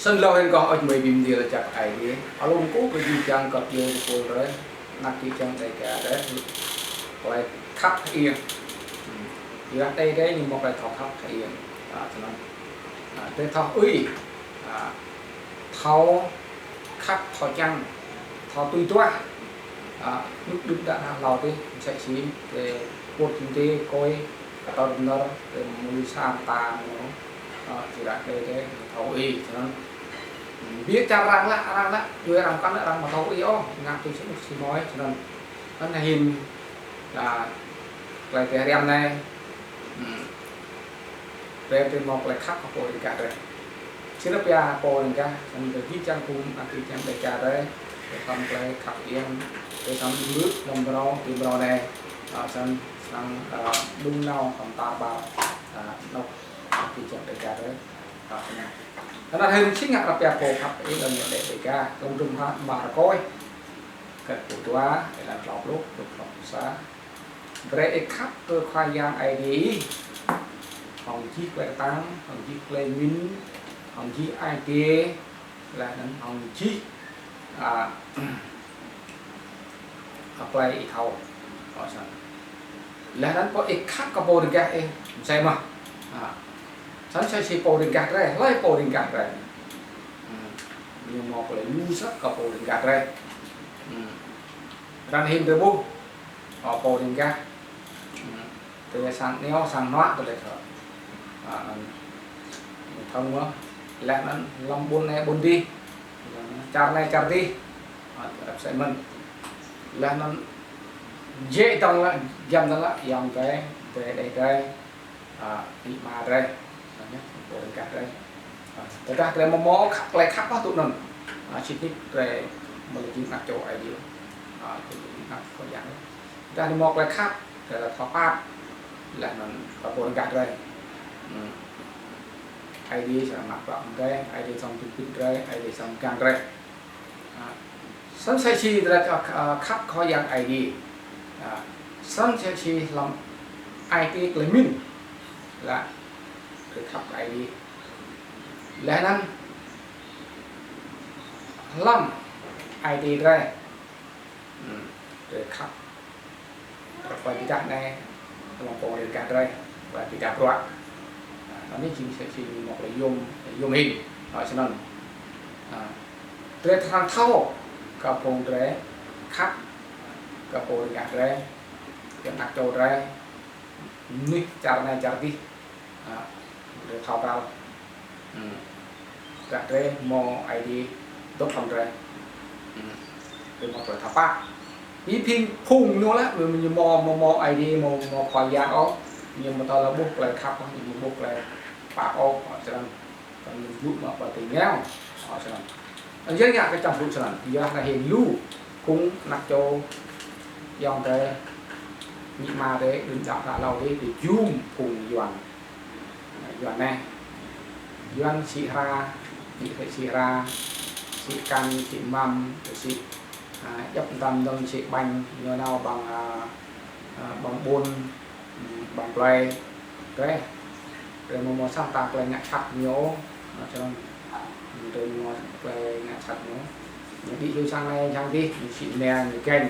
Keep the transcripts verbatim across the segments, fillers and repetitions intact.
Snăn lŏ hĭn kâo ăt mei bi mni lač jăk Aê Diê. Alum kơ jih jang kơ pô pô drei, anak jih jang Dega drei, klei khăp hơiêng. Ƀiădah drei drei ñu mâo klei thâo khăp hơiêng. A, snăn. A, drei thâo ui. A, thâo khăp, thâo čiăng, thâo tui duah. A, nuk đŭt đa hlâo dih, msĕ si, drei put jing dih, kôi, atâo dơnăr, drei mui sa mta mơh. A, ƀiădah drei drei thâo ui, snăn. Hmm, bi čar arăng lă, arăng lă, djuê arăng kăn lă, arăng amâo thâo ui ôh, ngă tui si, si mâo, snăn. Anăn hĭn, a, klei drei hriăm anei, hmm, drei drei mâo klei khăp kơ pô riêng gah drei. Si ară pia pô riêng gah, snăn drei jih jang phung anak jih jang Dega drei, drei khăm klei khăp hơiêng, drei khăm mưč, hlăm mrâo, ti mrâo anei, a, snăn, snăn, a, đŭng nao, khăm tar ƀar, a, anôk, anak jih jang Dega drei, a, snăn. Anăn hĭn si ngă ară pia pô khăp hơiêng lăn Dega, kơ mdrŭm hră Markôs, kdrêč pluh dua, êlan tlâo pluh, truh tlâo pluh sa. Brei ih khăp kơ Khua Yang Aê Diê ih hŏng jih klei ktang, hŏng jih klei mĭn, hŏng jih ai tiê, leh anăn hŏng jih, a, klei ih thâo. Ơ, snăn. Leh anăn kơ ih khăp kơ pô riêng gah ih msĕ mơh. A. Snăn msĕ si pô riêng gah drei, hlei pô riêng gah drei. Hmm. Ñu mâo klei lu snăk kơ pô riêng gah drei. Hmm. Ară anei hĭn drei ƀuh, ơ, pô riêng gah. Hmm. Drei srăng nao, srăng hnuă, drei lĕ thâo. A, anăn. Thâo mơh, leh anăn hlăm ƀuôn anei ƀuôn dih, čar anei čar dih. A, drei ăt msĕ mơh. Leh anăn jĕ dơ̆ng lĕ, giăm dơ̆ng lĕ, ayŏng drei, drei, drei, drei. A, amĭ ama drei. Anăn yơh, pô riêng gah drei. A, tơdah drei amâo mâo khăp, klei khăp ôh tŭ anăn. A, sĭt nik drei amâo lŏ jing anak čô Aê Diê. A, tŭ anăn anak Khua Yang. Tơdah drei mâo klei khăp, drei thâo pap. Leh anăn kơ pô riêng gah drei. Hmm. Aê Diê srăng mă bruă drei, Aê Diê srăng bi pĭt drei, Aê Diê srăng mgang drei. A, snăn msĕ si drei, a, a, khăp Khua Yang Aê Diê. A, snăn msĕ si hlăm ai tiê klei mĭn. Leh, drei khăp Aê Diê. Leh anăn hlăm ai tiê drei. Hmm, drei khăp. Drei klei bi êdah anei, hlăm pô riêng gah drei, klei bi êdah bruă. A, anăn jing msĕ si ñu mâo klei yuôm, yuôm hĭn, a, snăn. A, drei srăng thâo, kơ phung drei khăp, kơ pô riêng gah drei, kơ anak čô drei, mnuih čar anei čar dih. A, drei thâo kral. Hmm. Drei drei mâo Aê Diê dôk hlăm drei. Hmm. Drei mâo klei thâo pap. Ih phĭng phung ñu lĕ, ñu mâo, mâo, mâo Aê Diê, mâo, mâo Khua Yang ôh. Ñu amâo tơl ƀuh klei khăp ôh, ñu amâo ƀuh klei pap ôh, ơ, snăn. Kăn ñu blŭ mă pơtê ngeo. Ơ, snăn. Ơ, ya, ya, kơ čăm blŭ snăn. Ya, anăn hĭn lu. Phung anak čô ayŏng drei, amĭ ama drei, đưm đă hlâo dih, drei jum phung Yuăn. Yuăn anei. Yuăn sĭ hra, sĭ hra, sĭ kăn, sĭ măm, sĭ, a, djăp mtam dơ̆ng sĭ ƀañ, ñu nao ƀăng, a, a, ƀăng ƀun, hmm, ƀăng plei. Drei, drei amâo mâo sa mta klei ngă jhat ñu, a, snăn, drei amâo mâo klei ngă jhat ñu. Ñu đĭ hiu sang anei, sang dih, ñu sĭ mnia, ñu gĕñ.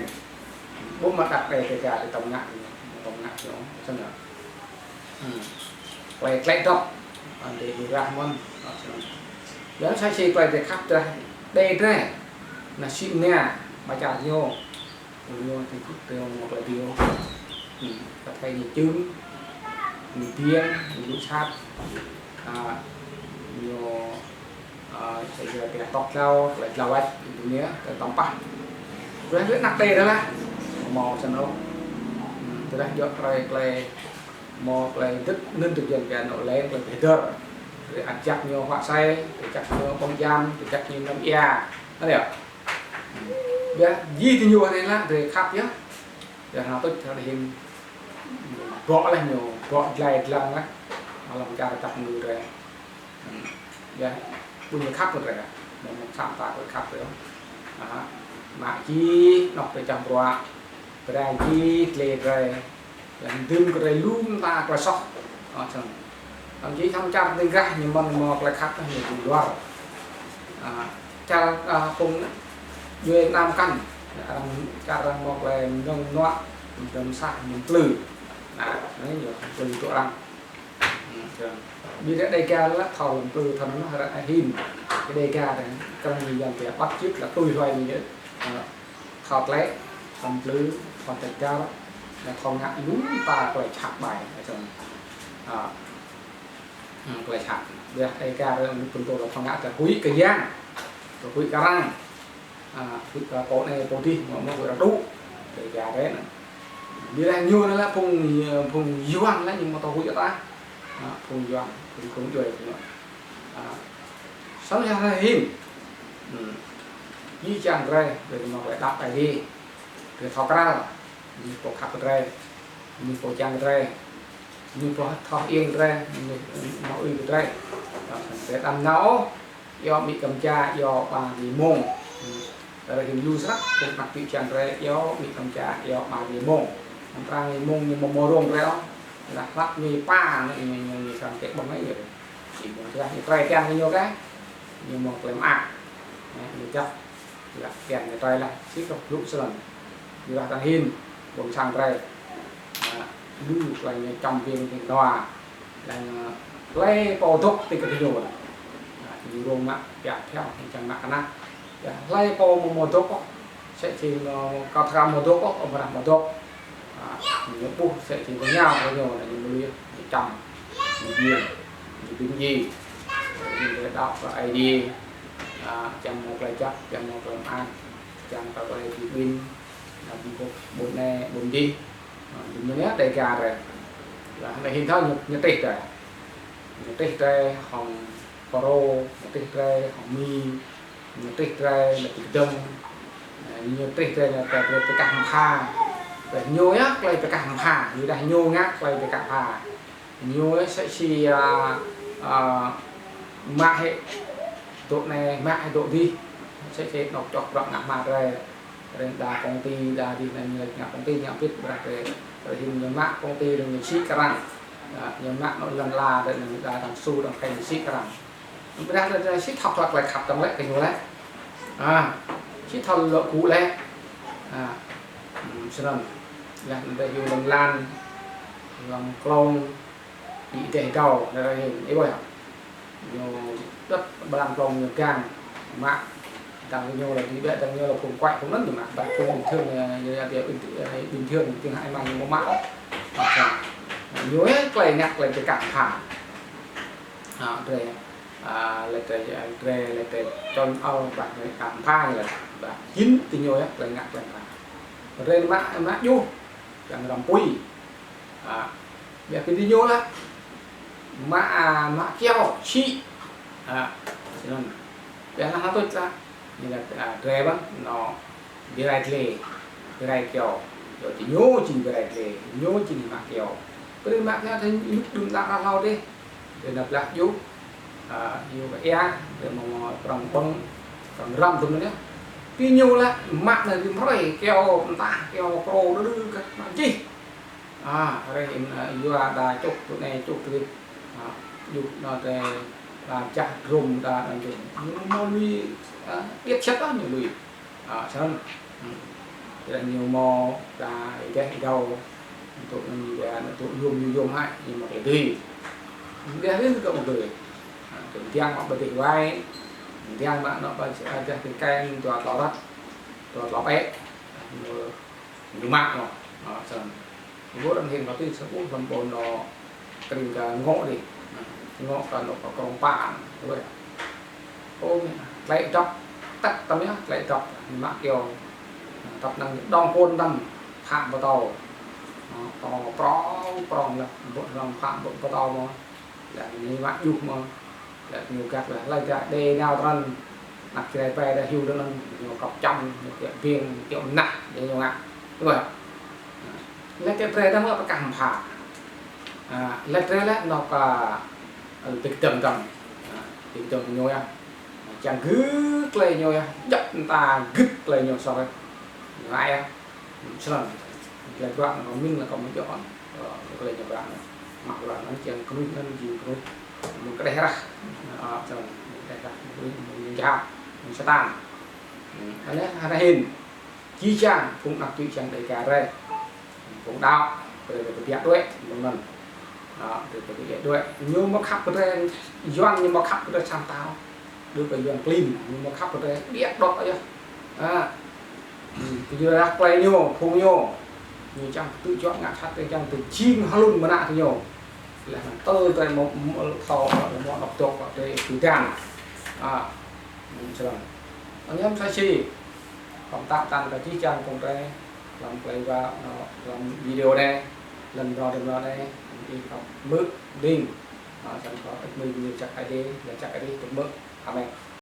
Ƀuh mă dak drei, drei ka, drei tăm ngă ñu, tăm ngă ñu, snăn. Hmm. Klei, klei dôk, a, drei ƀuh rah mơh, a, snăn. Leh anăn sa si klei drei khăp drei, drei drei. Anăn sĭ mnia, ba čar ñu. Ñu ti kŭt drei mâo klei diu. Hmm. Kơ thei ñu čưng, ñu biêng, ñu lŭ sat. A, ñu, a, sa si klei tŏk tlâo, klei tlâo wăt, dunia, klei tăm pah. Klei, klei anak drei dah lah. Mâo snăn ôh. Hmm. Tơdah djŏ klei, klei mâo klei dĭt, anăn dĭt Yuăn pia anôk lĕ klei bi hdơr. Drei ăt jăk ñu huă asei, drei jăk ñu ƀơ̆ng jam, drei jăk ñu mnăm êa. Anei yơh. Ƀiădah jih diñu anei lah, drei khăp yơh. Ƀiădah nao tuč, drei hĭn bŏ leh ñu, bŏ dlai dlăng leh. Hlăm čar čăp ñu drei. Hmm. Ya, ƀuh ñu khăp kơ drei. Mâo mâo sa mta klei khăp drei. Aha. Mă jih, anôk drei čăm bruă. Brei jih, dleh drei. Leh anăn dưm kơ drei lu mta klei soh. Ơ, snăn. Thậm chí hlăm čar ti krah ñu mâo mâo klei khăp, ñu dŭm luar. À, čar, à, phung djuê Nam Kăn, arăng, čar arăng mâo klei mnơ̆ng mnuă, mdơ̆ng sah, mplư. Nah, anei ñu mplư tŭ arăng. Hmm, čar. Bi ră Đêga lĕ thâo mplư thâo anăn arăng hin. Kơ Đêga anei, krăng ñu yang pia bắt chước là tui hlue ñu. À, thâo tlĕ, thâo mplư, thâo tĕt dar, thâo ngă lu mta klei čhăp ƀai. Čar. À, Hmm, klei čhăp. Ƀiădah Đêga arăng pơtô lŏ thâo ngă tơ huĭ kơ yang, tơ huĭ kơ arăng. À, huĭ kơ pô anei pô dih, mâo, mâo huĭ arăng tŭ. Đêga drei anăn. Ƀiădah ñu anăn lĕ phung, phung Yuăn lĕ ñu mâo tơ huĭ ta. À, phung Yuăn, phung, phung djuê ñu. À, snăn ya arăng hin. Hmm. Jih jang drei, drei mâo klei đăo Aê Diê. Drei thâo kral. Ñu pô khăp kơ drei. Ñu pô čiăng kơ drei. Ñu pô thâo hơiêng kơ drei, ñu mâo ư kơ drei. Drei đăm nao ôh, iêu amĭ kăm čô, iêu ba bi mông. Drei hĭn lu snăk, drei mă bi čiăng drei, iêu amĭ kăm čô, iêu ba bi mông. Anăn arăng bi mông ñu mâo mâo rông drei ôh. Lah hlăp ñu pa, ñu, ñu, ñu, ñu srăng kĕ ƀơ̆ng ai. Bi mông drei, ñu trei čiăng kơ ñu kơ. Ñu mâo klei mơak. Ñu jăk. Ƀiădah čiăng ñu trei leh, si kơ blŭ snăn. Ƀiădah arăng hin, ƀuôn sang drei. À, lu klei ñu čăm biêng ti nua. Leh anăn klei pô dôk ti kơ ñu. À, ñu rông mă, piak phiao, ñu čiăng mă kơ anăn. Ƀiădah klei pô mâo mâo dôk ôh. Sĕ si mâo, kâo thâo mâo dôk ôh, amâodah mâo dôk. À, ñu ƀuh sĕ si mâo ñu, ñu mâo lui, ñu čăm, ñu biêng, ñu biêng djiê. Ñu đăo kơ Aê Diê. À, čiăng mâo klei jăk, čiăng mâo klei mơak, čiăng kơ klei bi ƀĭn, à, bi ƀuh ƀuôn anei, ƀuôn dih. À, ñu anei Đêga drei. Lah, anei hin thâo ñu, ñu tih drei. Ñu tih drei hŏng Phrô, ñu tih drei hŏng Mi, ñu tih drei lĕ ti kdơ̆ng, ñu tih drei lĕ ti, ti, ti kah mbha. Leh ñu yơh klei ti kah mbha, ñu dah ñu ngă klei ti kah mbha. Ñu sĕ si, à, à, mă hĕ dôk anei, mă hĕ dôk dih, sĕ si anôk čoh bruă ngă hma drei. Drei đa công ty, đa dih anei ñu ngă công ty, ngă bĭt, ƀiădah drei, drei hĭn ñu mă công ty, drei ñu sĭ kơ arăng. À, ñu mă anôk lăn ala, drei ñu đa dăng su, dăng khei ñu sĭ kơ arăng. Ƀiădah leh drei sĭt thâo klă klei khăp dơ̆ng leh kơ ñu leh. À, sĭt thâo lŏ gŭ leh. À, hmm, snăn. Leh anăn drei hiu lăn lan, lăn klông, đi deh dâu, drei hiu, ih ƀuh yơh. Ñu đăp ƀrăng klông ñu gang, mă, dăng ñu leh, đi ƀiă dăng ñu leh phung kuai, phung anăn ñu mă, ƀiădah phung bình thường, ñu, ñu, ñu, bình, bình thường, bình thường hĕ mă ñu mâo mă ôh. Ñu, ơ, klei ngă, klei bi kah mbha. À, drei, à, leh drei, drei, leh drei čŏng ôh, ƀiădah drei kah mbha leh, ƀiădah jing ti ñu yơh, klei ngă, klei mbha. Drei mă, mă juh, čiăng răm pui. À, ƀiădah kơ ti ñu leh, mă, à, mă kyâo, sĭ. À, snăn. Ƀiădah leh hă tuč leh. Ñu leh, à, drei ƀăng, ñu bi rai dliê, bi rai kyâo. Yua ti ñu jing bi rai dliê, ñu jing mă kyâo. Brei mă kyâo thâo ñu đŭm đă hlâo dih. Drei nao blah juh, à, ñu kơ êa, drei mâo prŏng ƀơ̆ng, prŏng răm dŭm anei. Ti ñu leh, mă anei rĭm hrơi, kyâo mtah, kyâo krô, đơ đơ kơ, mă jih. À, arăng hĭn, à, yua đa čuh tui anei čuh tui. À, juh đa drei, đa jah drôm đa đa juh. Ñu mâo lui, à, điêt sĭt đa ñu lui. À, snăn. Hmm. Ƀiădah ñu mâo đa êdeh êdâo. Tŭ anăn ñu ƀiă, tŭ yuôm ñu yuôm hĕ, ñu mâo klei dưi. Ƀiădah leh tŭ mâo dưi. À, tŭ mdiăng mă ƀiă dih wai. Mdiăng mă anôk ƀiă, à, dah ti kai dua tlâo răt. Dua tlâo pĕ. Ñu, ñu mă mâo. À, snăn. Ƀuh arăng hĭn kơ ti sa ƀuh hlăm ƀuôn anôk krĭng kơ ngŏ dih. Ngŏ kơ anôk kơ Krông Pa. Ơ, klei dăp, tăt tăm yơh, klei dăp, mă kyâo. Dăp năng dŏng kôn tăm, phă ƀu tâo. Ơ, prŏng, prŏng leh, ƀuh hlăm phă ƀu, ƀu tâo mâo. Leh ñu mă juh mâo. Leh ñu găt leh, leh găt đei nao trăn. Anak Jrai ƀai đa hiu dơ̆ng anăn, ñu kăp čăm, ñu kiă biêng, kiă mnah, ñu, ñu ngă. Ƀuh. Leh drei dơ̆ng leh bi kah mbha. À, leh drei leh anôk, à, bi kdơ̆ng dơ̆ng. À, bi kdơ̆ng ñu yơh. Čiăng gưt klei ñu yơh, djăp mta gưt klei ñu soh yơh. Ñu ngă yơh. Snăn. Klei bruă anăn kâo mĭn leh kâo amâo djŏ ôh. Ơ, klei ñu bruă anăn. Mă bruă anăn čiăng knuih anăn jing knuih. mơ̆ng kđeh rah. Ơ, snăn, mơ̆ng kđeh rah, mơ̆ng, mơ̆ng jhat, mơ̆ng Satan. Hmm, anei, anei hĭn. Jih jang, phung anak čô čiăng Dega drei. Phung đăo, drei, drei kbiă đuĕ, mơ̆ng anăn. Ơ, drei, drei kbiă đuĕ. Ñu amâo khăp kơ drei, Yuăn ñu amâo khăp kơ drei sa mtao. Đuĕ kơ Yuăn klin, ñu amâo khăp kơ drei, kbiă đuĕ yơh. Ơ, hmm, kyuadah klei ñu, phung ñu. Ñu čiăng ktư̆ juă ngă jhat, drei čiăng tơ jing hlŭn mnă kơ ñu. Leh anăn tơl drei mâo, mâo thâo, mâo anôk dôk, drei bi dan. Ơ, hmm, snăn. Anăn msĕ si, kâo mtă mtăn kơ jih jang phung drei, hlăm klei wa, ơ, hlăm video anei, hlăm mrâo mrâo anei, ih kâo hmư̆, dĭng. Ơ, snăn kâo ăt mĭn ñu jăk Aê Diê, lač jăk Aê Diê, tŭ hmư̆. Amen.